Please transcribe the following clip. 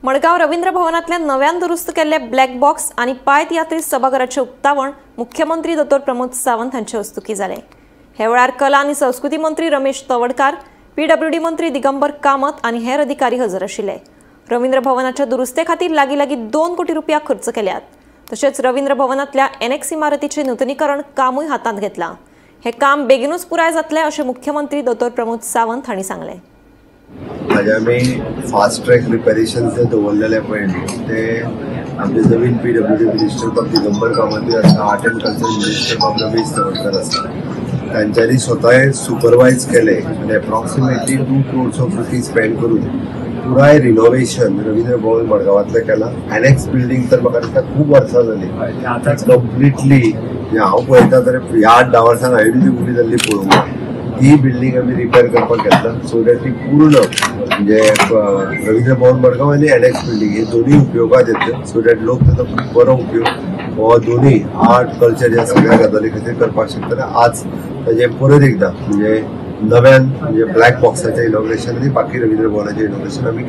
मडगांव रवींद्र भवनांतल्या नव्यान दुरुस्त केल्ले ब्लॅक बॉक्स आनी पाय तियात्रीस सभाघराचें उक्तावण मुख्यमंत्री दोतोर प्रमोद सावंत हांचे हस्तुकीं जालें. हे वेळार कला आनी संस्कृती मंत्री रमेश तवडकार, पीडब्ल्यूडी मंत्री दिगंबर कामत आनी हेर अधिकारी हजर आशिल्ले. रवींद्र भवनाच्या दुरुस्ते खातीर लागीं लागीं 2 कोटी रुपया खर्च केल्यात. तशेंच रवींद्र भवनांतल्या एनएक्स इमारतीचें नुतनीकरण कामूय हातांत घेतलां. हें काम बेगिनूच पुराय जातलें अशें मुख्यमंत्री दोतोर प्रमोद सावंत हांणी सांगलें. आज आमी फास्ट ट्रॅक रिपेरेशन जे दवरलेले पळय न्ही, ते आमचे नवीन पीडब्ल्यूडी मिनिस्टर बाब दिगंबर कामतूय आसा, आर्ट एंड कल्चर मिनिस्टर बाब रमेश तवडकर आसा, तांच्यांनी स्वताय सुपरवायज केले आनी approximately 2 crores of rupees spend करून पुराय रिनोवेशन रवींद्र भवन मडगांवांतलें केलां. एनएक्स बिल्डींग तर म्हाका दिसता खूब वर्सां जाली कंप्लिटली, हांव पळयता तर ह्या 8-10 वर्सां हांवें ती उबी जाल्ली पळोवंक ना. ती बिल्डींग आमी रिपेर करपाक घेतला सो that ती पूर्ण म्हणजे रवींद्र भवन मडगांव आनी एनएक्स बिल्डींग हे दोन्ही उपयोगात येतले, सो that लोक ताचो खूब बरो उपयोग हो दोन्ही आर्ट कल्चर ह्या सगळ्या गजाली खातीर करपाक शकतले. आज ताजें परत एकदां म्हणजे नव्यान म्हणजे ब्लॅक बॉक्साचें इनॉग्रेशन आनी बाकी रवींद्र भवनाचें इनॉग्रेशन आमी